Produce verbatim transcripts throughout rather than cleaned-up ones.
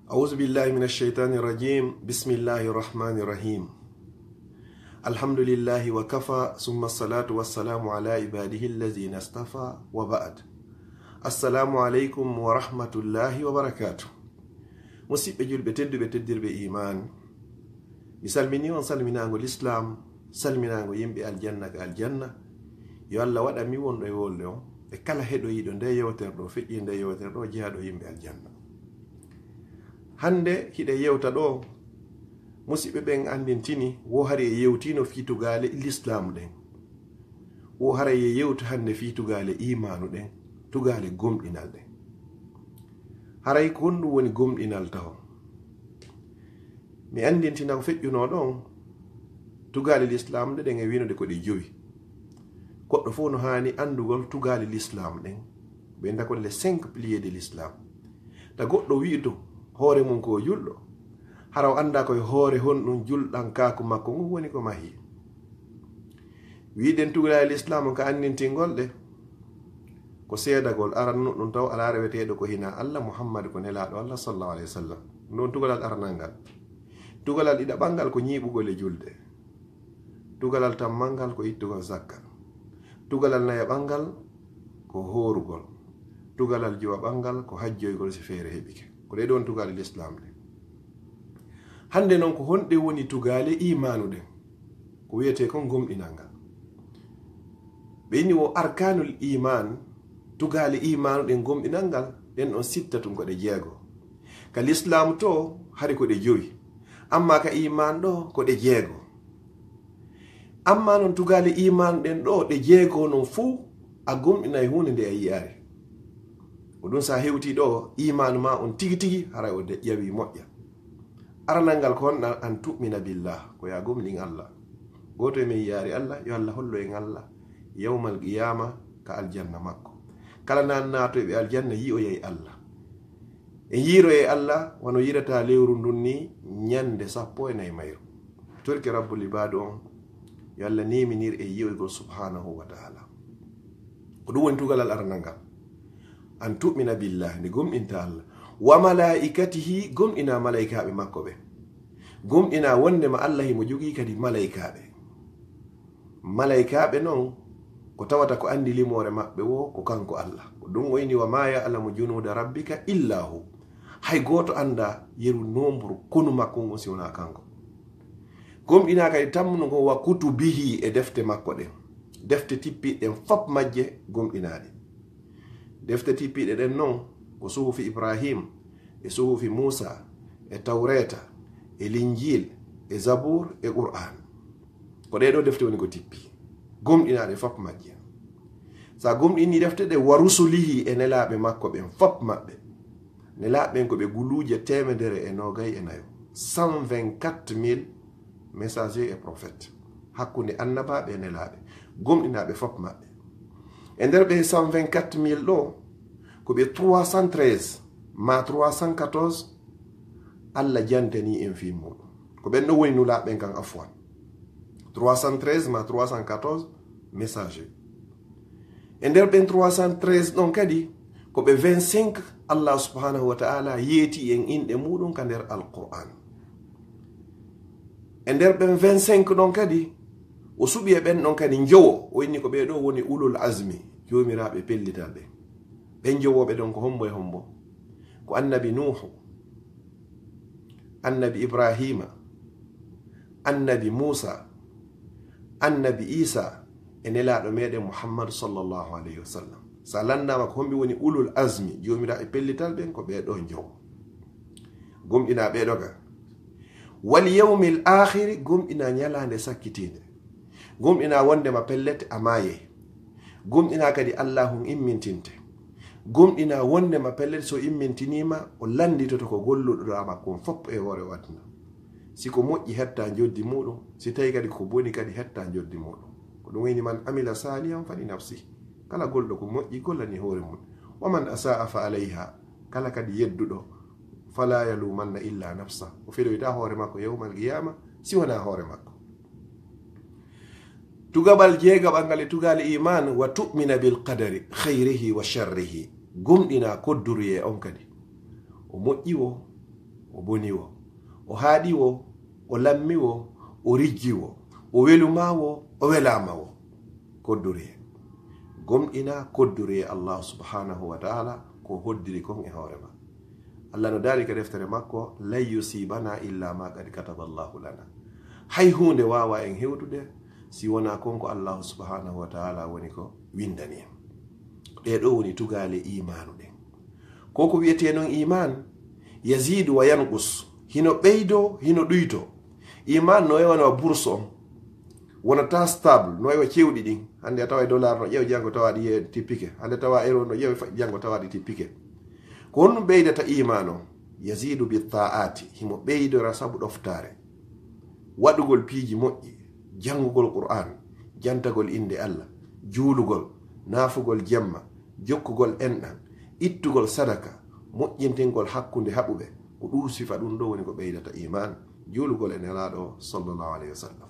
أعوذ بالله من الشيطان الرجيم. بسم الله الرحمن الرحيم. الحمد لله وكفى، ثم الصلاة والسلام على عباده الذين اصطفى، وبعد. السلام عليكم ورحمة الله وبركاته. Musiɓɓe julɓe tedduɓe, teddirɓe iman, mi salmini on salminaango lislaam, salminaango yimɓe aljanna ka aljanna. Yo Allah waɗan mi wonɗo e wolde on e kala heɗoyiiɗo nde yewtere ɗo, feƴƴi nde yewtere ɗo, jeyaaɗo yimɓe aljanna. Hannde hiɗe yewta ɗo, musiɓɓe ɓen anndintini, wo hari e yewtiino fii tugaale lislaamu ɗen. Wo haray e yewta hannde fii tugaale imaanu ɗen, tugaale gomɗinal ɗen. Haray ko honɗum woni gomɗinal taho? Mi anndintina ko feƴƴunoo ɗon, tugaale lislaamu ɗe ɗen e wiino ɗe ko ɗe jowi. Goɗɗo fof no haani anndugol tugaale lislaamu ɗen. Ɓe innda ko les cinq piliers de l'islam. Ta goɗɗo wi'uto hoore mum ko o julɗo, hara o annda ko e hoore honɗum julɗankaaku makko ngun woni ko mahi. Wi'uɗen tugaale lislaamu ka anndintingol ɗe, ko seedagol aranno ɗum taw alaa reweteeɗo ko hinaa Allah, Muhammadu ko nelaaɗo Allah sallallahu alayhi wa sallam. Ɗum ɗon tugalal aranal ngal. Tugalal ɗiɗaɓal ngal ko ñiiɓugol e julde. Tugalal tammal ngal ko ittugol zakka. Tugalal nayaɓal ngal ko hoorugol. Tugalal jowaɓal ngal ko hajjoygol si feere heɓike. Ko ɗee ɗon tugaale lislaam ɗe. Hannde non ko honɗe woni tugaale imaanu ɗen? Ko wiyetee kon gomɗinal ngal. Ɓe inni wo arkaanul iman, tugaale imaanu ɗen gomɗinal ngal, ɗen on sitta tun ko ɗe jeego. Ka lislaamu to, hari ko ɗe jowi. Amma ka iman ɗo, ko ɗe jeego. Amma non tugaale imaanu ɗen ɗo, ɗe jeego non fuu, a gomɗinay huunde nde a yi'aali. Ko ɗum sa hewtii ɗo, imaanu ma on tigi tigi, haray o de-, yawi moƴƴa. Aranal ngal ko honɗan? An tu'mina billah, ko yo a gomɗin Allah. Gooto e men yi'aali Allah, yo Allah hollu en Allah yawmal qiyaama ka aljanna makko. Kala nan naatoyɓe aljanna yi'oyay Allah. En yiiroyay Allah wano yiirata lewru ndun ni ñande sappo e nayi mayru. Torki Rabbul Ibaadu on, yo Allah neeminir e yi'oygol subhanahu wa ta'ala. Ko ɗum woni tugalal aranal ngal. An tu'mina billahi, nde gomɗinta Allah. Wa malaikatihi, gomɗina malaikaaɓe makko ɓen. Gomɗina wondema Allah himo jogii kadi malaikaaɓe. Malaikaaɓe non, ko tawata ko anndi limoore maɓɓe wo, ko kanko Allah. Ko ɗum o inni, "Wa ma ya'lamu junuda rabbika illa hu." Hay gooto annda yeru nombre konu makko ngon si wonaa kanko. Gomɗina kadi tammuno ngon, "Wa kutubihi," e defte makko ɗen. Defte tippiiɗe ɗen fop majje gomɗinaaɗe. Defte tippiiɗe ɗen non ko suhufi Ibrahim, e suhufi Muusa, e Tawreeta, e Linjiil, e Zabuur, e Qur'aan. Ko ɗee ɗoo defte woni ko tippi. Gomɗinaaɗe fop majje. Sa gomɗini defte ɗe, "Wa rusulihi," e nelaaɓe makko ɓen fop maɓɓe. Nelaaɓe ɓen ko ɓe guluuje teemedere e noogay e nayo. Cent vingt-quatre mille messagers et prophètes. Hakkunde annabaaɓe e nelaaɓe. Gomɗinaaɓe fop maɓɓe. E nder ɓe cent vingt-quatre mille ɗo, ko ɓe trois cent treize ma trois cent quatorze Allah jantani en fii muɗum. Ko ɓen ɗo woni nulaaɓe ɓen kan afwan. Trois cent treize ma trois cent quatorze messager. E nder ɓen trois cent treize ɗon kadi, ko ɓe vingt-cinq Allah subhanahu wa ta'ala yeeti en inɗe muɗum ka nder Alqur'an. E nder ɓen vingt-cinq ɗon kadi, o suɓi e ɓen ɗon kadi njowo, o inni ko ɓee ɗoo woni ulul azmi, joomiraaɓe pellital ɓen. Ɓen njowooɓe ɗon ko hombo e hombo? Ko annabi Nuuhu, annabi Ibrahima, annabi Muusa, annabi Iisa, e nelaaɗo meɗen Muhammadu sallallahu alayhi wa sallam. Sa lanndaama ko homɓe woni ulul azmi, joomiraaɓe pellital ɓen, ko ɓee ɗoo njowo. Gomɗina ɓee ɗoo ka. Wal yawmil aakhiri, gomɗina ñalaande sakkitiinde. Gomɗina wondema pellet a maayay. Gomɗina kadi Allaahu on immintinte. Gomɗina wondema pellet so immintiniima, o lannditoto ko golluɗo makko on fop e hoore o aduna. Si ko moƴƴi, hetta njoddi muɗum, si tawi kadi ko boni kadi, hetta njoddi muɗum. Ko ɗum woni, "Man amila salihan fali nafsi." Kala golɗo ko moƴƴi, gollani hoore mum. "Wa man asaa fa alayha." Kala kadi yedduɗo, "fala yalumanna illa nafsa." O feloyta hoore makko yawmal qiyama, si wona hoore makko. Tugaɓal jeegaɓal ngal e tugaale iman, "wa tu'mina bil qadari khayrihi wa sharrihi." Gomɗina kodduruyee on kadi. O moƴƴi wo, O boni wo, o haaɗi wo, o lammi wo, o rijji wo, o welu ma wo, o welaama wo. Kodduriye. Gomɗina kodduriye Allahu subhanahu wa ta'ala ko hoddiri kon e hoore ma. Allah no daali ka deftere makko, "Lan yusibana illa ma qad kataba Allahu lana." Hay huunde waawa en hewtude si wonaa kon ko Allahu subhanahu wa ta'ala woni ko windani en. Ɗee ɗoo woni tugaale imaanu ɗen. Ko ko wiyetee non iman, yazidu wa yanqus, hino ɓeydo, hino ɗuyto. Iman no e wona bourse on, wonata stable, no e wa cewɗi ɗin. Hannde a tawa e dollar no ƴeew, janngo tawa ɗi ye tippike. Hannde tawa euro no ƴeew, fa-, janngo tawa ɗi tippike. Ko honɗum ɓeydata iman on? Yazidu bi ta'ati, himo ɓeydora sabu ɗoftaare. Waɗugol piiji moƴƴi, janngugol Qur'aan, jantagol innde Allah, juulugol, naafugol jemma, jokkugol enɗan, ittugol sadaka, moƴƴintingol hakkunde haɓuɓe, ko ɗum sifa ɗum ɗo woni ko ɓeydata iman, juulugol e Nelaaɗo sallallahu alayhi wa sallam.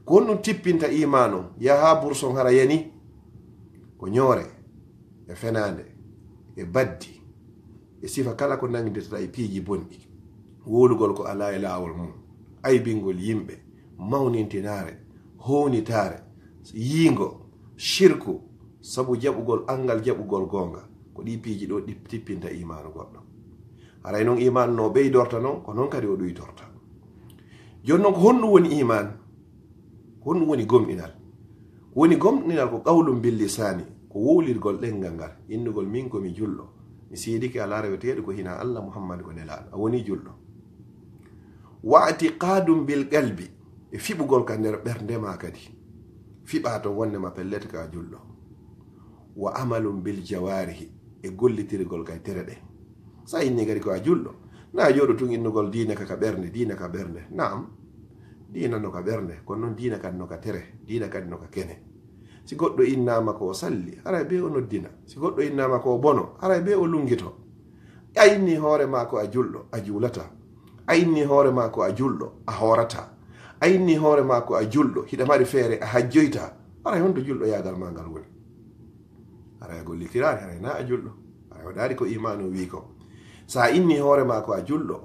Ko honɗum tippinta iman on, yaha bourse on hara yani? Ko ñoore, e fenaande, e baddi, e sifa kala ko nanngidata e piiji bonɗi. Wowlugol ko alaa e laawol mum, aybingol yimɓe, mawnintinaare, hownitaare, yiingo, shirku, sabu jaɓugol anngal, jaɓugol goonga. Ko ɗii piiji ɗoo ɗi tippinta imaanu goɗɗo. Haray non imaanu no ɓeydorta non, ko non kadi o ɗuytorta. Jooni non ko honɗum woni iman? Ko honɗum woni gomɗinal? Ko woni gomɗinal ko qawlun bil lisaani, ko wowlirgol ɗemngal ngal, innugol min ko mi julɗo, mi seedike alaa reweteeɗo ko hinaa Allah, Muhammadu ko Nelaaɗo, a wonii julɗo. Wa i'tiqaadun bil qalbi, e fiɓugol ka nder ɓernde ma kadi, fiɓa ton wonde ma pellet ka julɗo. Wa amalun bil jawaarihi, e gollitirgol kay tere ɗen. Sa inni kadi ko a julɗo, na a jooɗo tun innugol diina ka, ka ɓernde, diina ka ɓernde. Naam, diina no ka ɓernde, kono non diina kan no ka tere, diina kadi no ka kene. Si goɗɗo innaama ko o salli, haray be o noddina. Si goɗɗo innaama ko o bono, haray be o lungito. A inni hoore ma ko a julɗo, a juulata. A inni hoore ma ko a julɗo, a hoorata. A inni hoore ma ko a julɗo, hiɗa mari feere a hajjoyta. Haray honto julɗoyaagal ma ngal woni? Haray a gollitiraani, haray na a julɗo. Haray waɗaali ko imaanu wii ko. Sa inni hoore ma ko a julɗo,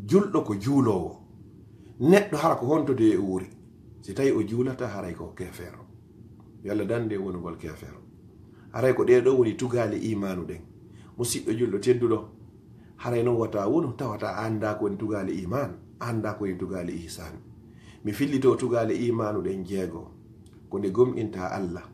julɗo ko juuloowo. Neɗɗo hara ko honto de e wuuri? Si tawi o juulata, haray ko keefeero. Yo Allah dandu en wonugol keefeero. Haray ko ɗee ɗoo woni tugaale imaanu ɗen. Musiɗɗo julɗo tedduɗo, haray non wata wonu tawata a anndaa ko woni tugaale iman, a anndaa ko woni tugaale ihsan. Mi fillito tugaale imaanu ɗen jeego. Ko nde gomɗinta Allah,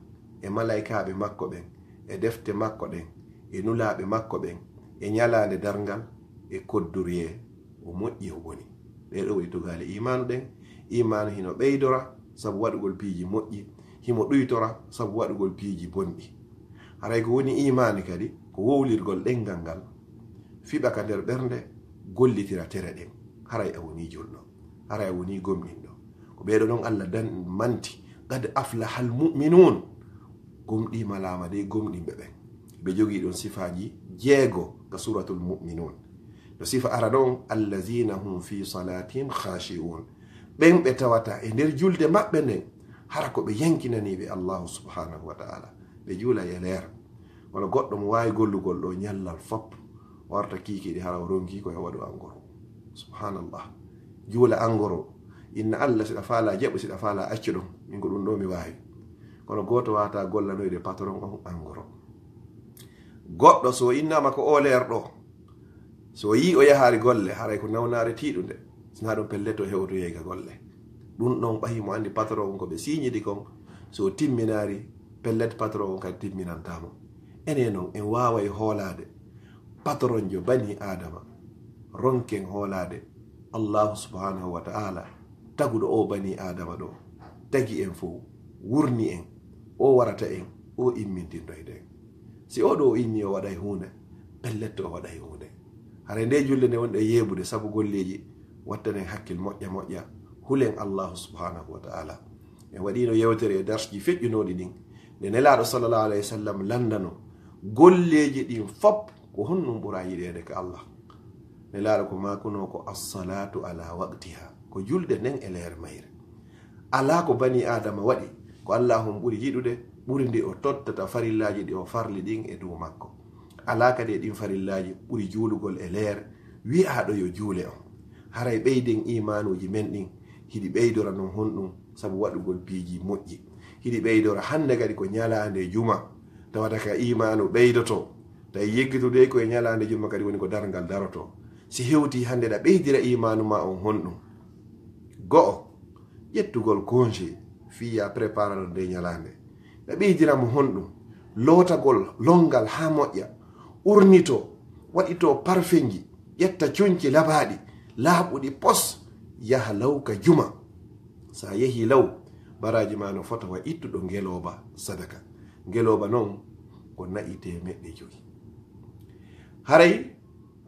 e malaykaaɓe makko ɓen, e defte makko ɗen, e nulaaɓe makko ɓen, e ñalaande darngal, e kodduriye, o moƴƴi o boni. Ɗee ɗoo woni tugaale imaanu ɗen. Imaanu hino ɓeydora sabu waɗugol piiji moƴƴi, himo ɗuytora sabu waɗugol piiji bonɗi. Haray ko woni imaani kadi, ko wowlirgol ɗemngal ngal, fiɓa ka nder ɓernde, gollitira tere ɗen. Haray a wonii julɗo, haray a wonii gomɗinɗo. Ko ɓee ɗoo non Allah dan manti, "Qad aflahal mu'minuun." Gomɗiima laama de gomɗinɓe ɓen. Ɓe jogii ɗon sifaaji jeego ka Suuratul Mu'minuun. No sifa ara ɗon, "Allaziina hum fii salaatihim khaashi'uun." Ɓen ɓe tawata e nder julde maɓɓe nden, hara ko ɓe yankinaniiɓe Allahu subhaanahu wa ta'ala. Ɓe juula e leer. Kono goɗɗo mo waawi gollugol ɗoo ñallal fop, warta kiikiiɗe hara o ronki ko yo waɗu angoro. Subhanallah. Juula angoro. Inna Allah, siɗa faala jaɓu, siɗa faala accu ɗum. Min ko ɗum ɗoo mi waawi. Kono gooto waata gollanoyde patron on angoro. Goɗɗo so innama ko o leer ɗo, so yii o yahaari golle, haray ko nawnaare tiiɗunde. Sina ɗum pellet o hewtoyay ka golle. Ɗum ɗon ɓayi mo anndi patron on ko ɓe siñidi kon, so timminaari, pellet patron on kadi timminanta mo. Enen non, en waaway hoolaade patronjo bani Aadama. Ronken hoolaade Allahu subhanahu wa ta'ala, taguɗo o bani Aadama ɗo, tagi en fow, wurni en, o warata en, o immintintoyde en. Si o ɗo o inni o waɗay huunde, pellet o waɗay huunde. Haray nde julde nde wonɗen yeebude sabu golleeji, wattanen hakkil moƴƴa moƴƴa, hulen Allahu subhanahu wa ta'ala. En waɗino yewtere e darsji feƴƴunooɗi ɗin, nde Nelaaɗo sallallahu alayhi wa sallam landano golleeji ɗin fop ko honɗum ɓura yiɗeede ka Allah. Nelaaɗo ko maakunoo ko, "As-salaatu ala waqtiha," ko julde nden e leer mayre. Alaa ko bani Aadama waɗi ko Allah on ɓuri yiɗude, ɓuri ndi o tottata farillaaji ɗi o farli ɗin e dow makko. Alaa kadi e ɗin farillaaji ɓuri juulugol e leer, Wi'aaɗo yo juule on. Haray ɓeyden iimaanuuji men ɗin, hiɗi ɓeydora non honɗun sabu waɗugol piiji moƴƴi. Hiɗi ɓeydora hannde kadi ko ñalaande juma, tawata ka iimaanu ɓeydoto. Tawi yeggitude ko e ñalaande juma kadi woni ko darngal daroto. Si hewtii hannde ɗa ɓeydira iimaanu ma on honɗun? Go'o, ƴettugol congé fii ya préparano nde ñalaande. Ɓe ɓeydira mo honɗun? Lootagol lonngal haa moƴƴa, urnitoo, waɗitoo parfenji, ƴetta conci labaaɗi, laaɓuɗi pos, yaha law ka juma. Sa yehii law, baraaji ma no fota wa ittuɗo ngelooba sadaka. Ngelooba non ko na'i teemeɗɗe jowi. Haray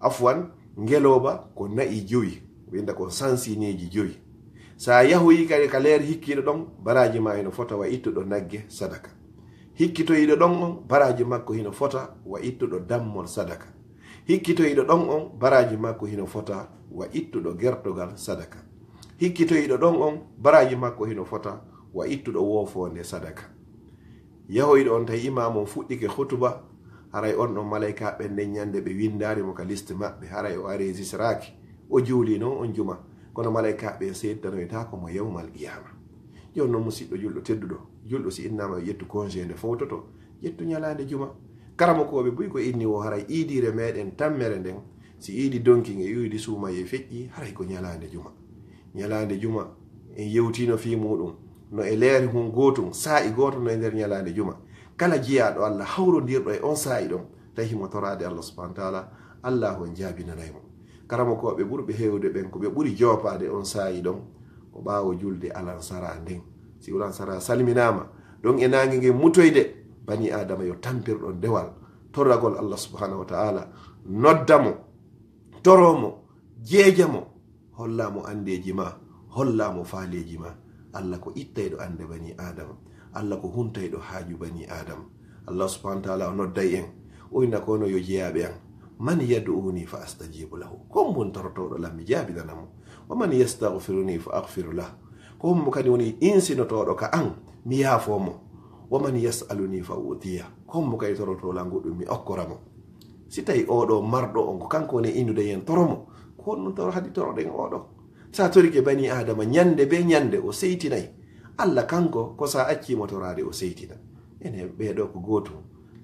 Afwan, ngelooba ko na'i jowi, winnda ko sansiniiji jowi. Sa yahoyi kadi ka leer hikkiiɗo ɗon, baraaji ma hino fota wa ittuɗo nagge sadaka. Hikkitoyiiɗo ɗon on, baraaji makko hino fota wa ittuɗo dammol sadaka. Hikkitoyiiɗo ɗon on, baraaji makko hino fota wa ittuɗo gertogal sadaka. Hikkitoyiiɗo ɗon on, baraaji makko hino fota wa ittuɗo woofoonde sadaka. Yahoyɗo on tawi imaamu on fuɗɗike hutuba, haray on ɗon malaykaaɓe nden ñande ɓe winndaali mo ka liste maɓɓe, haray o enregistraaki, o juulii non on juma. Kono malaykaaɓe seeditanoytaako mo yawmal qiyaama. Jooni non musiɗɗo julɗo tedduɗo, julɗo si innaama yo ƴettu congé nde fowtoto, ƴettu ñalaande juma. Karamokooɓe buy ko inni wo haray iidiire meɗen tammere nden, si iidi donki e iidi suumayee feƴƴi, haray ko ñalaande juma. Ñalaande juma, en yewtiino fii muuɗum, no e leere hun gootun, saa'i gooto no e nder ñalaande juma. Kala jiyaaɗo Alla hawrondirɗo e on saa'i ɗon, tawi himo toraade Alla subhanahu wa taala, Allaahu on jaabinanay mo. Karamokooɓe ɓurɓe heewde ɓen, ko ɓe ɓuri joopaade on saa'i ɗon, ko ɓaawo julde alansaraa nden. Si alansaraa salminaama, ɗon e naange ngen mutoyde, banii Aadama yo tampir ɗon dewal, toragol Alla subhanahu wa taala, nodda mo, toroo mo, jeeja mo, hollaa mo anndeeji maa, hollaa mo faaleeji maa. Alla ko ittayɗo annde banii Aadama. Alla ko huntayɗo haaju banii Aadama. Alla subhanahu wa taala o nodday en, o inna ko hono yo jeyaaɓe an, "Man yad'uuni fa astajibu lahu." Ko hombo woni torotooɗo lan, mi jaabinana mo. "Wa man yastaghfiruni fa aghfiru lah." Ko hombo kadi woni insinotooɗo ka an, mi yaafoo mo. "Wa man yas'aluni fa u'tiya." Ko hombo kadi torotoo lan goɗɗum, mi okkora mo. Si tawi oo ɗoo marɗo on ko kanko woni e innude en toro mo, ko honɗum toro hadi toroɗen oo ɗoo? Sa torike banii Aadama ñande bee ñande, o seytinay. Alla kanko, ko sa accii mo toraade, o seytina. Enen ɓee ɗoo ko gootum.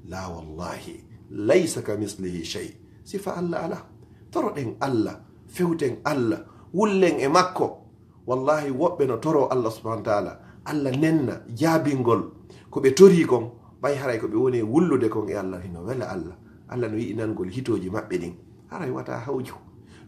Laa, wallaahi, laysa ka mislihi shay. Sifa Alla alaa. Toroɗen Alla, fewten Alla, wullen e makko. Wallaahi, woɓɓe no toroo Alla subhanahu wa taala, Alla nenna jaabingol ko ɓe torii kon, ɓay haray ko ɓe woni e wullude kon e Alla hino wela Alla. Alla no yiɗi nangol hitooji maɓɓe ɗin. Haray wata hawju.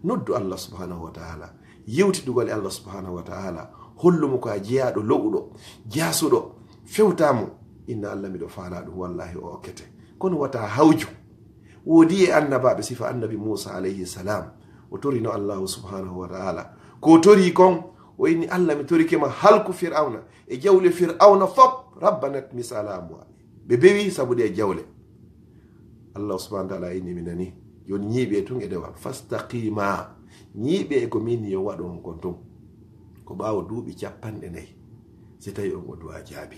Noddu Alla subhanahu wa taala. Yewtidugol e Alla subhanahu wa taala. Hollu mo ko a jeyaaɗo lo'uɗo, jaasuɗo, fewtaa mo. Inna Alla, miɗo faalaa ɗum, wallaahi o okkete. Kono wata hawju. Woodi e annabaaɓe, sifa annabi Muusa alayhi salam, o torino Allahu subhanahu wa taala. Ko o torii kon, o inni, "Alla, mi torike ma, halku Fir'awna e jawle Fir'awna fop, rabbana tmis ala amwali." Ɓe bewi sabu ɗee jawle. Allahu subhanahu wa taala inni, "Mi nani. Jooni ñiiɓee tun e dewal. Fastaqima. Ñiiɓee e ko min yo waɗu on kon tun." Ko ɓaawo duuɓi capanɗe nayi. Si tawi on o du'a jaabi.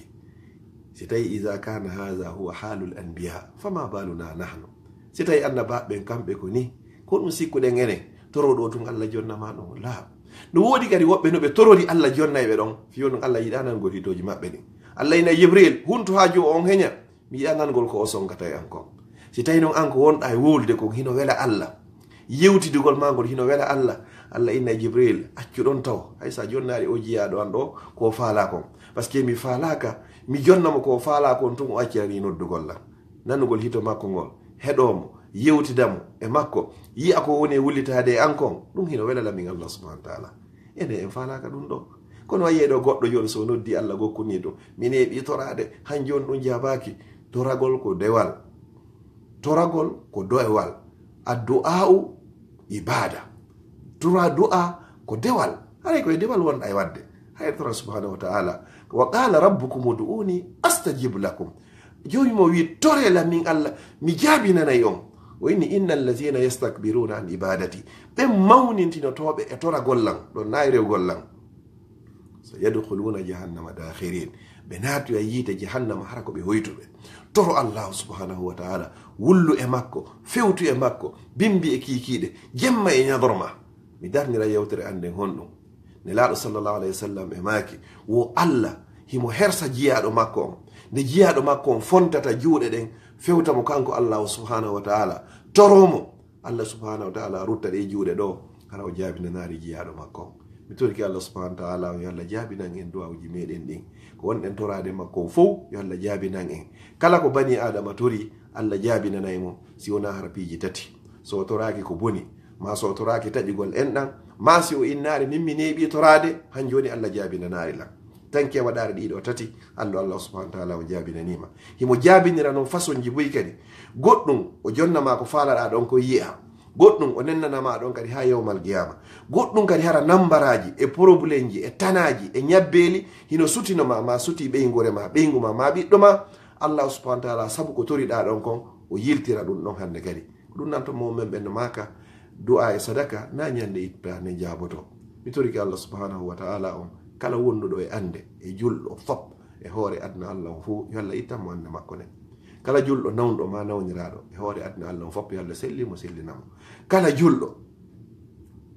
Si tawi, "Iza kana haza huwa halul anbiya, fama baluna nahnu?" Si tawi annabaaɓe ɓen kamɓe ko ni, ko ɗum sikkuɗen enen? Toro ɗo tun Alla jonna ma ɗum? Laa. No woodi kadi woɓɓe no ɓe torori Alla jonnay ɓe ɗon, fiyo ɗum Alla yiɗa nangol hitooji maɓɓe ɗin. Alla ina Jibril, "Huntu haaju o on heña, mi yiɗa nangol ko o songata e an kon." Si tawi non an ko wonɗa e wowlude kon hino wela Alla, yewtidugol ma ngol hino wela Alla, Alla inna Jibril, "Accu ɗon taw, hay sa jonnaali o jiyaaɗo an ɗo ko o faalaa kon. Parce que mi faalaaka mi jonna mo ko o faalaa kon tun, o accirani noddugol lan." Nanugol hito makko ngol, heɗoo mo, yewtida mo e makko, yi'a ko woni e wullitaade e an kon, ɗum hino wela lamin Alla subhanahu wa taala. Ene en faalaaka ɗum ɗo. Kono a yiyay ɗo goɗɗo jooni so noddi Alla gokkuni ɗum, mi neeɓi toraade, han jooni ɗum jaabaaki. Toragol ko dewal. Toragol ko dewal. Addu'a'u ibada. Tora du'a ko dewal. Haray ko e dewal wonɗa e waɗde. Hay tora subhanahu wa ta'ala. "Wa qala rabbukum ud'uni astajib lakum." Joomi mo wi, "Tore la min Alla, mi jaabinanay on." O inni, "Inna allazina yastakbiruna an ibadati." Ɓen mawnintinotooɓe e toragol lan, ɗon nayi rewgol lan. "Sa yadkhuluna jahannama dakhirin." Ɓe naatoya yiite jahannama hara ko ɓe hoytuɓe. Toro Allahu subhanahu wa ta'ala, wullu e makko, fewtu e makko, bimbi e kiikiiɗe, jemma e ñadorma. Mi darnira yewtere an nden honɗum. Nelaaɗo sallallahu alayhi wa sallam e maaki, wo Allah himo hersa jiyaaɗo makko on. Nde jiyaaɗo makko on fontata juuɗe ɗen, fewta mo kanko Allahu subhanahu wa ta'ala, toro mo. Allah subhanahu wa ta'ala rutta ɗe juuɗe ɗo, hara o jaabinanaari jiyaaɗo makko on. Mi torike Allah subhanahu wa ta'ala on, yo Allah jaabinan en du'aawuji meɗen ɗin. Ko wonɗen toraade makko on fow, yo Allah jaabinan en. Kala ko bani Adama tori, Allah jaabinanay mo, si wonaa hara piiji tati. So o toraaki ko boni, ma so o toraaki taƴugol enɗan, ma si o innaari min mi neeɓi toraade, han jooni Allah jaabinanaari lan. Tanke waɗaare ɗiɗo tati, Allah, Allah subhanahu wa ta'ala o jaabinaniima. Himo jaabinira non fasonji buy kadi. Goɗɗum o jonna ma ko faalaɗaa ɗon ko yi'a. Goɗɗum o nennana ma ɗon kadi haa yawmal qiyama. Goɗɗum kadi hara nambaraaji e problemji e tanaaji e ñabbeeli hino sutino ma, ma suti ɓeynguure ma, ɓeyngu ma, ma ɓiɗɗo ma. Allah subhanahu wa ta'ala sabu ko toriɗaa ɗon kon, o yiltira ɗum ɗon hannde kadi. Ko ɗum nan to mo men ɓen no maaka, du'a e sadaka, na ñande itta ne jaaboto. Mi torike Allah subhanahu wa ta'ala on, kala wonduɗo e annde, e julɗo fop, e hoore aduna Allah on fow, yo Allah ittan mo annde makko nden. Kala julɗo nawnɗo ma nawniraaɗo, e hoore aduna Allah on fop, yo Allah selli mo, sellina mo. Kala julɗo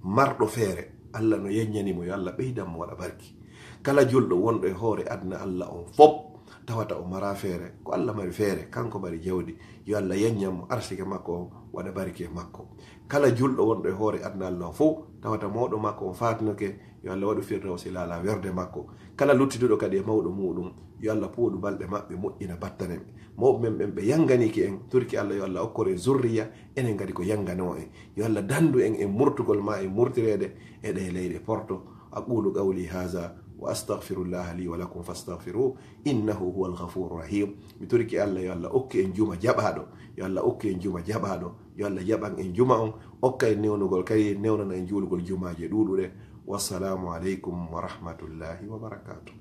marɗo feere, Allah no yanñani mo, yo Allah ɓeydan mo waɗa barki. Kala julɗo wonɗo e hoore aduna Allah on fop, tawata o mara feere, ko Allah mari feere, kanko mari jawdi, yo Allah yanñan mo arsike makko on, waɗa barki e makko. Kala julɗo wonɗo e hoore aduna Allah on fow, tawata mawɗo makko on faatinoke, yo Allah waɗu Firdawsi laala werde makko. Kala luttiduɗo kadi e mawɗo muɗum, yo Allah pooɗu balɗe maɓɓe, moƴƴina battane. Mawɓe men ɓen ɓe yanganike en, turki Allah, yo Allah okkore zurriya, enen kadi ko yangano en. Yo Allah dandu en e murtugol ma e murtireede e ɗe leyɗe porto. أقول قولي هذا وأستغفر الله لي ولكم فاستغفروه إنه هو الغفور الرحيم. Mi torike Allah, yo Allah okku en juma jaɓaaɗo, yo Allah okku en juma jaɓaaɗo, yo Allah jaɓan en juma on, okka en newnugol kadi, newnana en juulugol jumaaje ɗuuɗuɗe. Wassalamu aleykum wa rahmatullahi wa barakatuh.